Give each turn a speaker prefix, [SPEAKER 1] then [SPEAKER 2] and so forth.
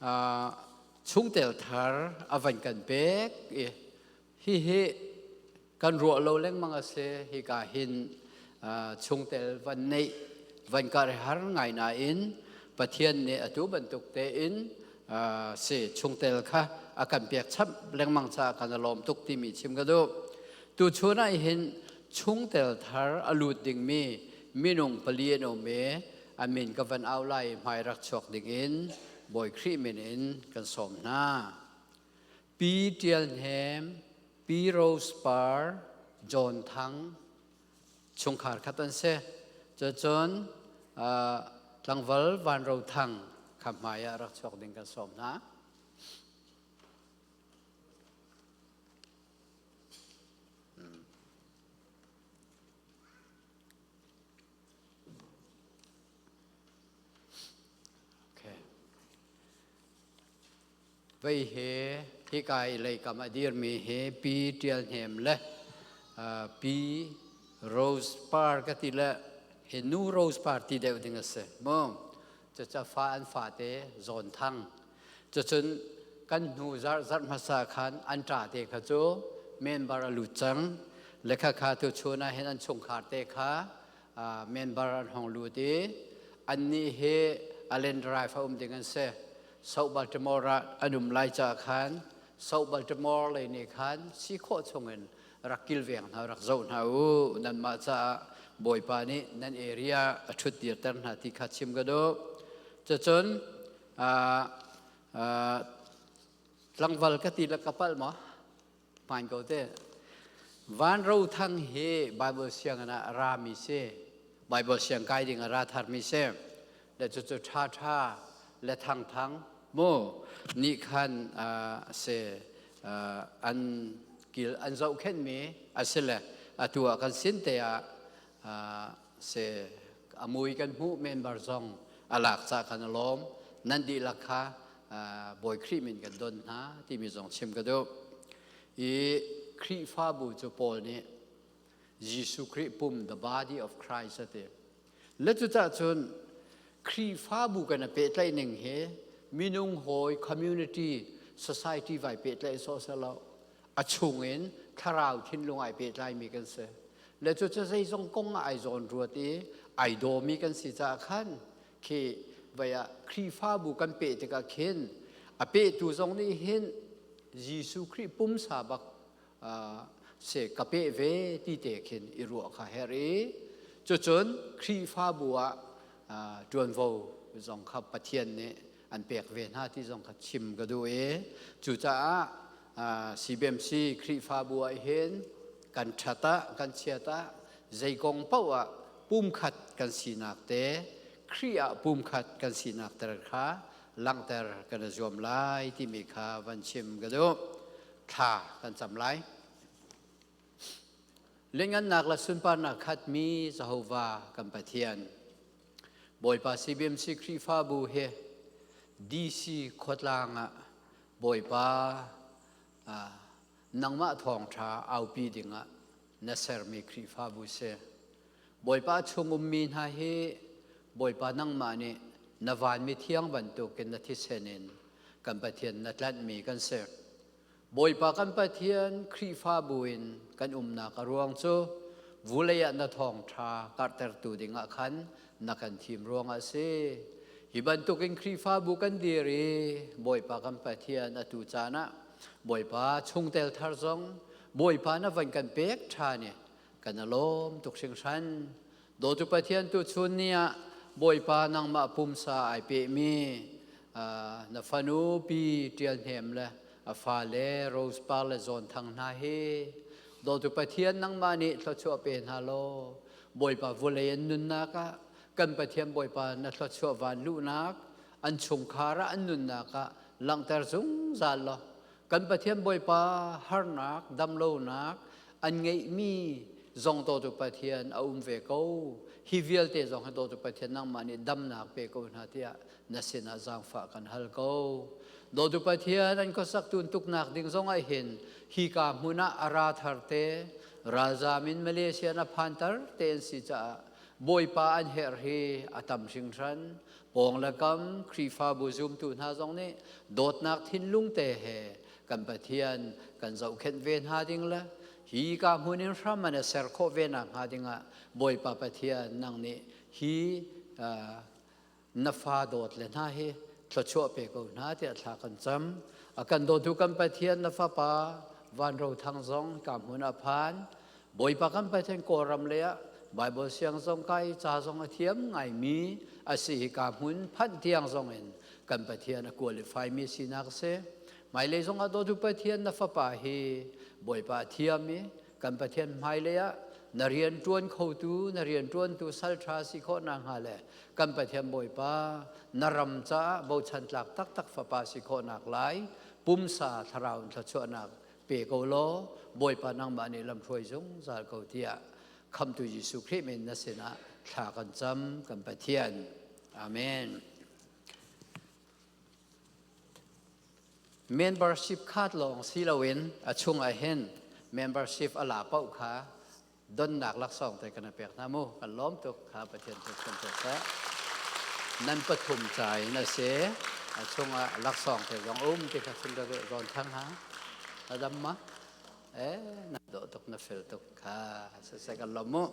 [SPEAKER 1] Chungtel thar a van kan pek i hihi kan ruah lo lengmang a si. Hika hin chungtel van neih van kar har ngai nain Pathian nih atu bantuk tein si chungtel kha a kan pek chap lengmang caah kan i lawm tuk timi chim ka duh. Tuchun ah hin chungtel thar a lut dingmi minung pali an um i a min ka van au lai hmai rak chuak ding in Bawi Khrih min in kan sawm hna. Pi Tial Hnem, Pi Rose Par, John Thang, chungkhar khat an si. Cucun tlangval Van Ro Thang kha hmai ah rak chuak ding kan sawm hna. Okay. Vei he hika i leikam a dirmi hi Pi Ṭial Hnem le Pi Rose Par ka ti le hi nu Rose Par ti deuh ding a si mu. Cuca fa an fate Zawn Thang. Cucun kan hnu zarh zarh hmasa khan an ṭa te kha cu member a lut cang. Le kha kha tu chun ah hin an chungkhar te kha member an hong lut i annih hi Allen Drive a um ding an si. South Baltimore ah an um lai caah khan South Baltimore lei nih khan si khawh chungin rak kilveng hna rak zoh hna u nanmah caah Bawipa nih nan area a ṭhut dirter hna ti kha chim ka duh. Cucun tlangval ka ti le ka palh maw? Hmaan ko te. Van Ro Thang hi Bible sianginn ah a rami si. Bible siang kai ding a ra tharmi si. Le cucu ṭha ṭha le thang thang mu nih khan se an kil an zohkhenhmi a si le atu ah kan sin te ah se a mui kan hmuh member zong a lak ca kan a lawm nan dihlak kha Bawi Khrih min kan don hna timi zong chim ka duh. I Khrihfabu cu Paul nih Jesuh Khrih pum the body of Christ a ti. Le cucah cun Khrihfabu kan i pehtlaih ning hi minung hawi community society vai pehtlaih sawh selo a chung in thlarau thinlung ai pehtlaimi kan si. Le cucu zeizong kong ah ai zawn ruat i ai dawmi kan si caah khan khi vai ah Khrihfabu kan peh tikah khin a pehtu zong nih hin Jesuh Khrih pumsa bak se ka peh ve ti te khin i ruah kha her i cucun Khrihfabu ah ṭuanvo zong kha Pathian nih an pek ve hna ti zong kha chim ka duh i cucaah CBMC Khrihfabu ah hin kan ṭhat ah kan chiat ah zei kong paoh ah pumkhat kan sinak te Khrih ah pumkhat kan sinak ter kha langhter kan i zuam lai timi kha van chim ka duh. Thla kan cam lai. Lingannak le sunparnak khatmi Jehovah kan Pathian Bawipa CBMC Khrihfabu he DC khuatlang ah Bawipa nangmah thawngṭha aupi dingah na sermi Khrihfabu si. Bawipa chung ummi hna hi Bawipa nangmah nih na vanmi thiang bantukin na thisen in kan Pathian na tlanhmi kan si. Bawipa kan Pathian Khrihfabu in kan umnak a ruang cu vulei ah na thawngṭha karhtertu dingah khan na kan thim ruangah a si. Hi bantukin Khrihfabu kan dir i Bawipa kan Pathian atu caan ah Bawipa chungtel thar zong Bawipa na van kan pek ṭhan i kan i lawm tuk hringhran. Dawtu Pathian tu chun ni ah Bawipa nangmah pumsa ai pehmi na fanu pi Ṭial Hnem le a fale Rose Par le Zawn Thang hna hi dawtu Pathian nangmah nih thluachuah pe hna law Bawipa vulei an nunnak ah kan Pathian Bawipa na thluachuah van luhnak an chungkhar ah an nunnak ah langhter zungzal law kan Pathian Bawipa harnak damlonak an ngeihmi zong dawtu Pathian a um ve ko hi vialte zong hi dawtu Pathian nangmah nih damnak pe ko hna tiah na sinah zaangfah kan hal ko dawtu Pathian an khuasak tun tuknak ding zong ah hin hi ka hmun ah a ra thar te ralzam in Malaysia na phan tar te an si caah. Bawipa an herh hi a tam hringhran. Pawng le kam Khrihfabu zumtu hna zong nih dawtnak thinlung te he kan Pathian kan zohkhenh ve hna ding le hi ka hmun in hram an ser khawh ve nak hnga dingah Bawipa Pathian nang nih hi na fa dawt le hna hi thluachuah pe ko hna tiah thla kan cam. A kan dawtu kan Pathian, na fapa Van Ro Thang zong ka hmun a phan. Bawipa kan Pathian, Kawlram lei ah Bible siang zong kai, ca zong a thiam ngaimi a si. Hi ka hmun phanh tiang zong in kan Pathian a qualify mi sinak si. Hmailei zong ah dawtu Pathian, na fapa hi Bawipa a thiam i kan Pathian hmailei ah na rian ṭuan khotu, na rian ṭuantu salṭha si khawh nakhnga le kan Pathian Bawipa na ram caah bochan tlak taktak fapa si khawh nak lai pumsa thlarau in thluachuahnak pe ko law, Bawipa nangmah nih lamhruai zungzal ko tiah Khamtu Jesuh Khrih min na sinah thla kan cam, kan Pathian. Amen. Membership card lawng si loin a chung ah hin membership a la paoh kha donnak laksawng te kan pek hna mu. Kan lawm tuk kha. Pathian tu kan pek seh. Nan pathum ca in a si. A chungah laksawng te zong um ti kha chim ka zawn thang ha. Adam ma eh na dawh tuk, na fel tuk kha. Siseh, kan lawm mu.